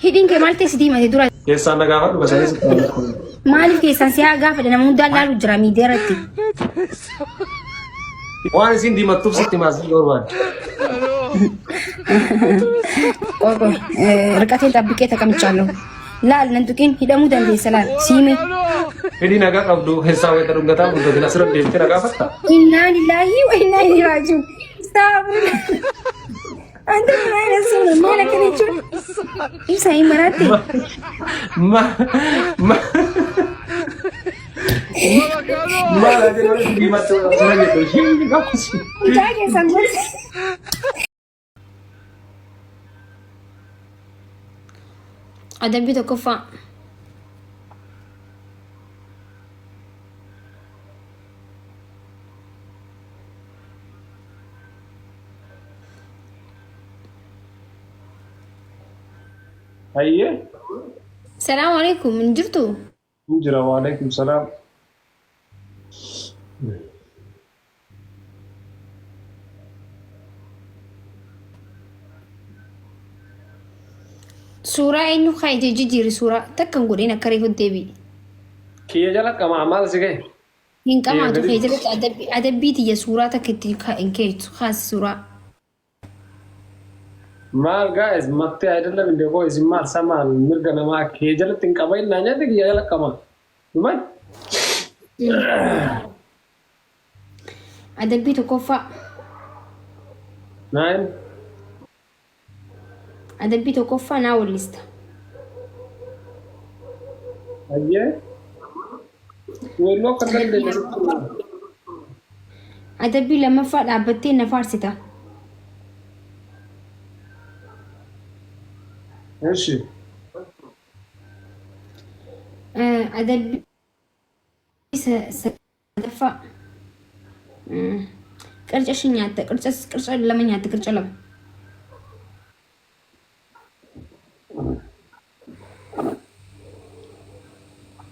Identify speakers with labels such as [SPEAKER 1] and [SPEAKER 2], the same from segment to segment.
[SPEAKER 1] Hidhiin kee maal ta'e si diimate dura?
[SPEAKER 2] Keessaan na gaafadhu basanis.
[SPEAKER 1] Maaliif keessaan si haa gaafadha nama hundaan laalu jira miidiyaa irratti.
[SPEAKER 2] Waan isin diimattuuf sitti maasii barbaadde.
[SPEAKER 1] Qoy qoy riqateen xabbiqee taqamichallo. Laal nan tuqin hidhamuu dandeessa laal siime.
[SPEAKER 2] Hidhii nagaa qabdu keessaa wayita dhungataa bultoota asirra deemtee na gaafatta.
[SPEAKER 1] Innaa lillaahi wa innaa ilaihi raaji'uun. Astaghfirullah. Anta ምን አይነት ሰው ነው? maal akkana jechuun ibsa hin maraatte.
[SPEAKER 2] Ma ma maal ati walitti diimattu asirra jettu isheen gaafasi.
[SPEAKER 1] Mucaa keessan gorsa. Adabbii tokkoffaa.
[SPEAKER 2] Hayyee.
[SPEAKER 1] Salaamu alaikum hin jirtu?
[SPEAKER 2] Hin jira waalaikum salaam.
[SPEAKER 1] Suuraa eenyu kaayite jijjiiri suuraa takka hin godhin akka reefu deebi'i.
[SPEAKER 2] Kiyya jala qamaa maal si gahe?
[SPEAKER 1] Hin qamaatu kee jalatti adabbii adabbii tiyya suuraa takka itti hin keeytu kaasi suuraa.
[SPEAKER 2] Maal guys mafti አይደለም እንደ ቆይ isin maal samaal mirga namaa kee jalatti hin qabayin naa nyaate kiyya jala qama. Dhumay.
[SPEAKER 1] Adabbii tokkoffaa.
[SPEAKER 2] Nine.
[SPEAKER 1] Adabbii tokkoffaa naa wallista.
[SPEAKER 2] Hayyee. Weelluu akka hin dandeenye sitti hima.
[SPEAKER 1] Adabbii lammaffaa dhaabbattee na faarsita.
[SPEAKER 2] Eshi.
[SPEAKER 1] Adabbii sadaffaa qirca shi nyaatta qirca qirca lama nyaatta qirca lama.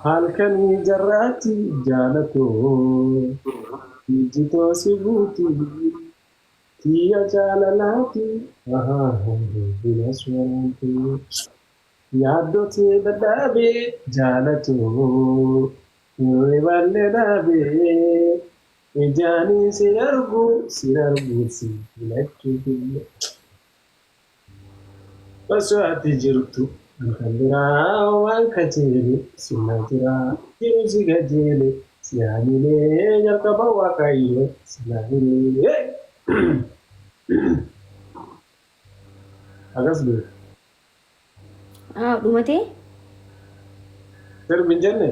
[SPEAKER 2] Halkanii jarraatti jaalatoo ijjitoo si guuti tiyya jaalalaati binas waraanti yaaddoo tee dadhabee jaalatoo hirriballee dhabee ijaanii sin argu sin argu si filachuu kiyya. Osoo ati jirtu kan biraa waan kajeele sinna jira jiru si gajeele si hamilee jalqaba waaqayyo si hamilee. Akkas beeku.
[SPEAKER 1] Ah, dhumatee?
[SPEAKER 2] Sirbi hin jenne?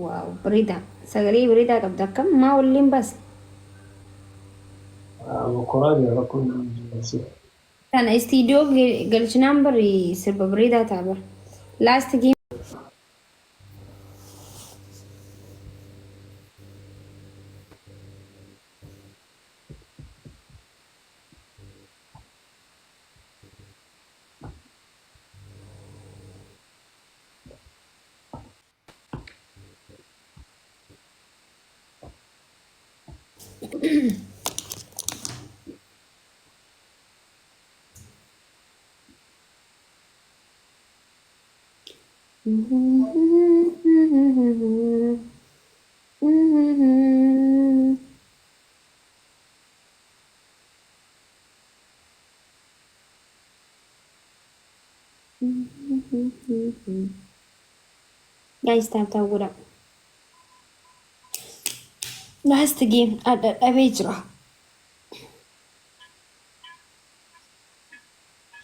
[SPEAKER 1] Waaw, bareedaa. Sagalee bareedaa qabda. Akkam maa waliin baasne?
[SPEAKER 2] Koraa jira rakkoon hin jiru.
[SPEAKER 1] Kana istiidiyoo galchinaan bari sirba bareedaa ta'a bara. Last game. Guys, tap tap godhaa. Last game adda dhabee jira.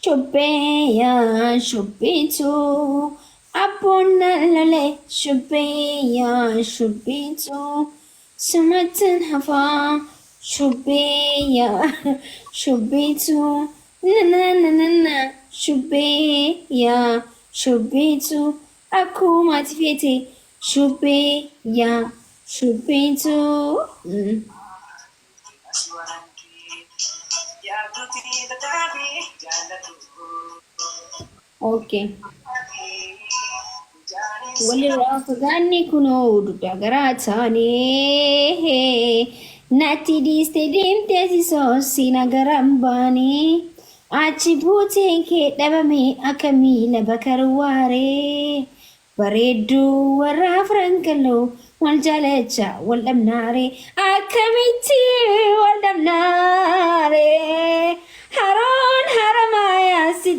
[SPEAKER 1] Shubbee yaa shubbituu abboon na lole shubbee yaa shubbituu sumattan hafaa shubbee yaa shubbituu na na na na na shubbee yaa shubbituu akkuma ati feete shubbee yaa shubbituu. Okay. Walirraa fagaanne kunoo dugda garaa taanee natti dhiiste deemtee si soosina garaan baanee. Achi buuteen kee dhabame akka miila bakar waaree. Bareedduu warra afran galoo wal jaalacha wal dhabnaaree. Akkamitti wal dhabnaaree. Haroon haramayaa si.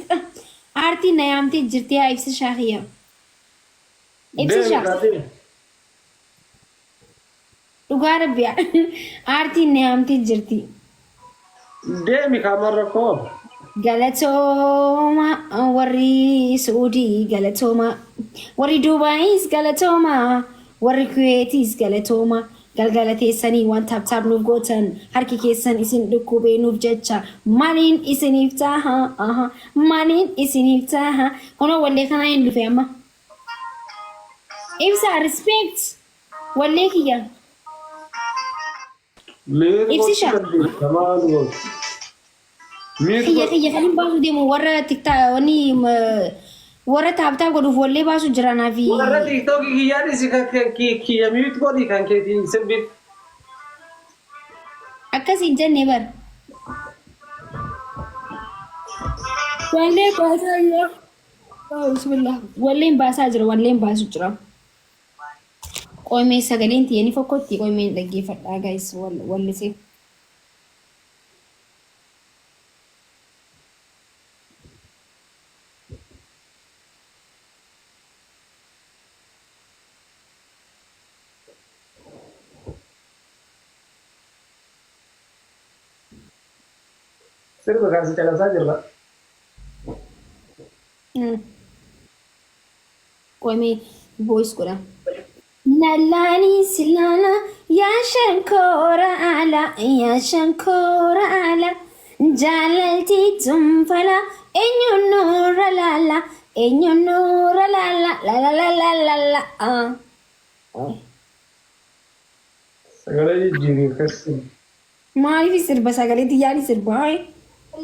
[SPEAKER 1] Aartiin na yaamtee jirti yaa ibsa shaakiyya. Ibsa
[SPEAKER 2] Deemi
[SPEAKER 1] shaa.
[SPEAKER 2] kaa deemi.
[SPEAKER 1] Dhugaa rabbi aartiin na yaamtee jirti.
[SPEAKER 2] Deemi kaa maal rakkoo qaba?
[SPEAKER 1] Galatooma warri Suudii galatooma warri Duubaayis galatooma warri Kuweetiis galatooma galgala teessanii waan tap tap nuuf gootan harki keessan isin dhukkubee nuuf jecha maaliin isiniif taha aha maaliin isiniif taha kunoo wallee kanaa hin dhufe amma ibsa respect wallee kiyya
[SPEAKER 2] Miir gochuu
[SPEAKER 1] ibsisha
[SPEAKER 2] dandeessa maal goota? Miir
[SPEAKER 1] kiyya
[SPEAKER 2] godhu.
[SPEAKER 1] kiyya kan hin baasu deemu warra tiktaa wanni warra tap tap godhuuf wallee baasu jira naafi
[SPEAKER 2] Warra tiiktookii kiyyaa dhiisi kan kiyya miit godhi kan keetiin sirbin.
[SPEAKER 1] Akkas hin jenne bar. Wallee baasaa jira. Bismillah. Walleen baasaa jira. Walleen baasu jira. Qoymee sagaleen tiyya ni fokkotti qoymeen dhaggeeffadhaa guys wallisee.
[SPEAKER 2] Sirba kan si calasaa jirra.
[SPEAKER 1] Qoymee voice godha. Lalaani silala yaa shankoora ala yaa shankoora ala jaalalti tumfala eenyu nurra lala eenyu nurra lala la la la la la la.
[SPEAKER 2] Sagalee jijjiirri akkasii.
[SPEAKER 1] Maaliif sirba sagalee xiyyaani sirba?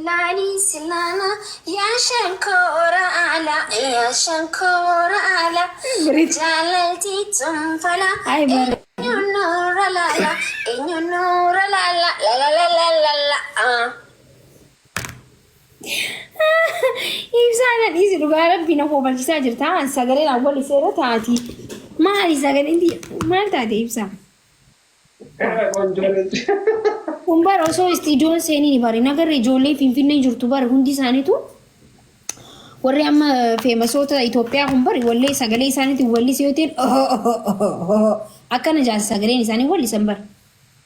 [SPEAKER 1] Laani silala yaa shankoora ala yaa shankoora ala jaalalti tumfala Ay bara. eenyu nurra lala eenyu nurra lala la la la la la la. Ibsaa na dhiisi dhugaa rabbi na kofalchisaa jirta. Sagaleen awwal iseera taati. Maali sagaleen maal taate ibsaa? Kun bara osoo istiidiyoon seeniin bari nagarra ijoollee Finfinnee jirtu bari hundi isaaniitu warri amma feemasoota Itoophiyaa kun bari wallee sagalee isaaniitiin wallisee yoo ta'e akkana jaarsa sagaleen isaanii wallisan bara.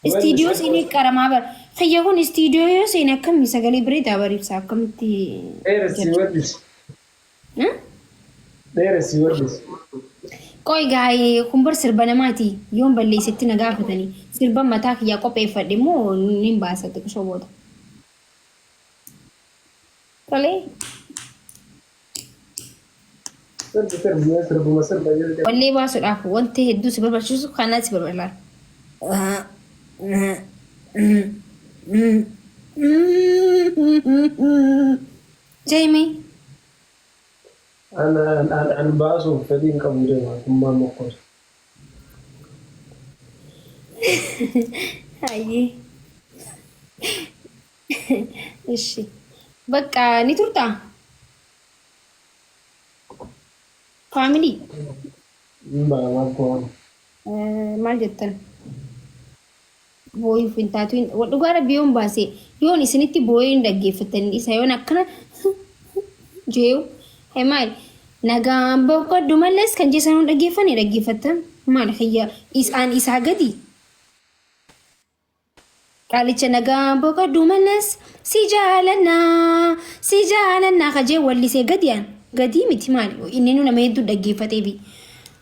[SPEAKER 1] Istiidiyoo seenee qaramaa bara. Kiyya kun istiidiyoo yoo seene akkamii sagalee bareedaa bari ibsa akkamitti.
[SPEAKER 2] Dheeressi wallisi. Dheeressi wallisi.
[SPEAKER 1] Qoy gaa'ee kun bar sirba namaati yoon balleessetti na gaafatanii sirba mataa kiyyaa qopheeffadhe immoo nin baasa xiqishoo booda. Tolee.
[SPEAKER 2] Sirbi sirbi sirbuma sirba yoo
[SPEAKER 1] Wallee baasuudhaaf wanti hedduu si barbaachisu kana si barbaachisa. Jamie.
[SPEAKER 2] An an an baasuuf fedhii hin qabu deema kummaan mokkosa.
[SPEAKER 1] Hayyee. Ishi. Bakka ni turtaa? Family.
[SPEAKER 2] Hin ba'a maal goona.
[SPEAKER 1] Maal jettan? Booyuuf hin taatu. Dhugaa rabbi yoon baase yoon isinitti booyee hin dhaggeeffattan isa yoon akkana jeeyu. Hee maal nagaan boqodhu malees kan jeessan hin dhaggeeffanne dhaggeeffattan maal kiyya isaan isaa gadi. Qaalicha nagaan boqodhu malees si jaalannaa si jaalannaa kajee wallisee gadi aan gadii miti maali inni nu nama hedduu dhaggeeffatee bi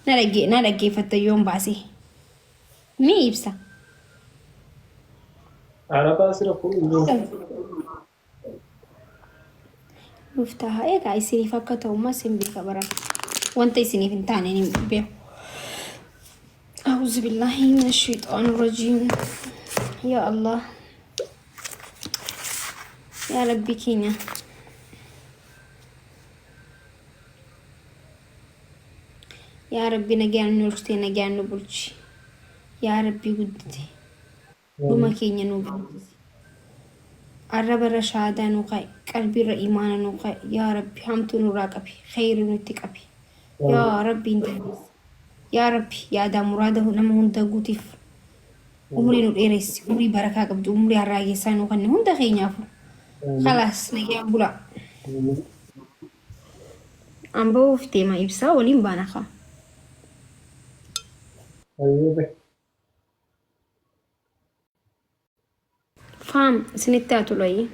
[SPEAKER 1] na dhagge na dhaggeeffatta yoon baase ni ibsa.
[SPEAKER 2] Arabaa si rakkoo hin jiru.
[SPEAKER 1] Nuuf ta'a egaa isiniif akka ta'u mas hin beeka bara wanta isiniif hin taane ni beeku. أعوذ بالله من الشيطان الرجيم يا الله يا ربي كينيا yaa rabbi nagaan nu olchite nagaan nu bulchi yaa rabbi guddite dhuma keenya nu beeksisi. Arraba irra shahaadaa nuu kaa'i. Qalbii irra iimaana nuu kaa'i. Yaa Rabbi hamtuu nurraa qabi. Kheyrii nutti qabi. Yaa Rabbi hin dandeessa. Yaa Rabbi yaadaa muraada nama hunda guutiif. Umrii nu dheeressi. Umrii barakaa qabdu. Umrii harraagessaa nuu kenni hunda keenyaafu. Khalaas nagaan bulaa. An bahuuf deema ibsaa waliin baana kaa.
[SPEAKER 2] Hayyee.
[SPEAKER 1] Faam isinitti haa tolu ayyee.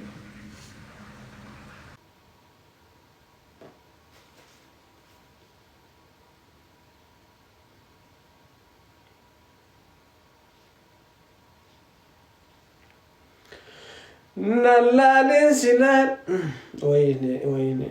[SPEAKER 3] Nalaalin silaan. Wayne wayne.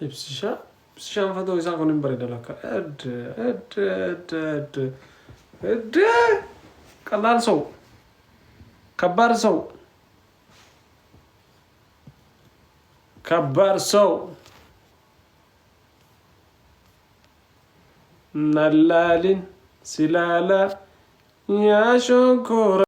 [SPEAKER 3] Ibsishaa ibsishaan fatoo isaa kun hin bareeda lakka. Ed ed ed ed ed ቀላል ሰው ከባድ ሰው ከባድ ሰው ነላሊን ሲላላ ያሾንኮራ።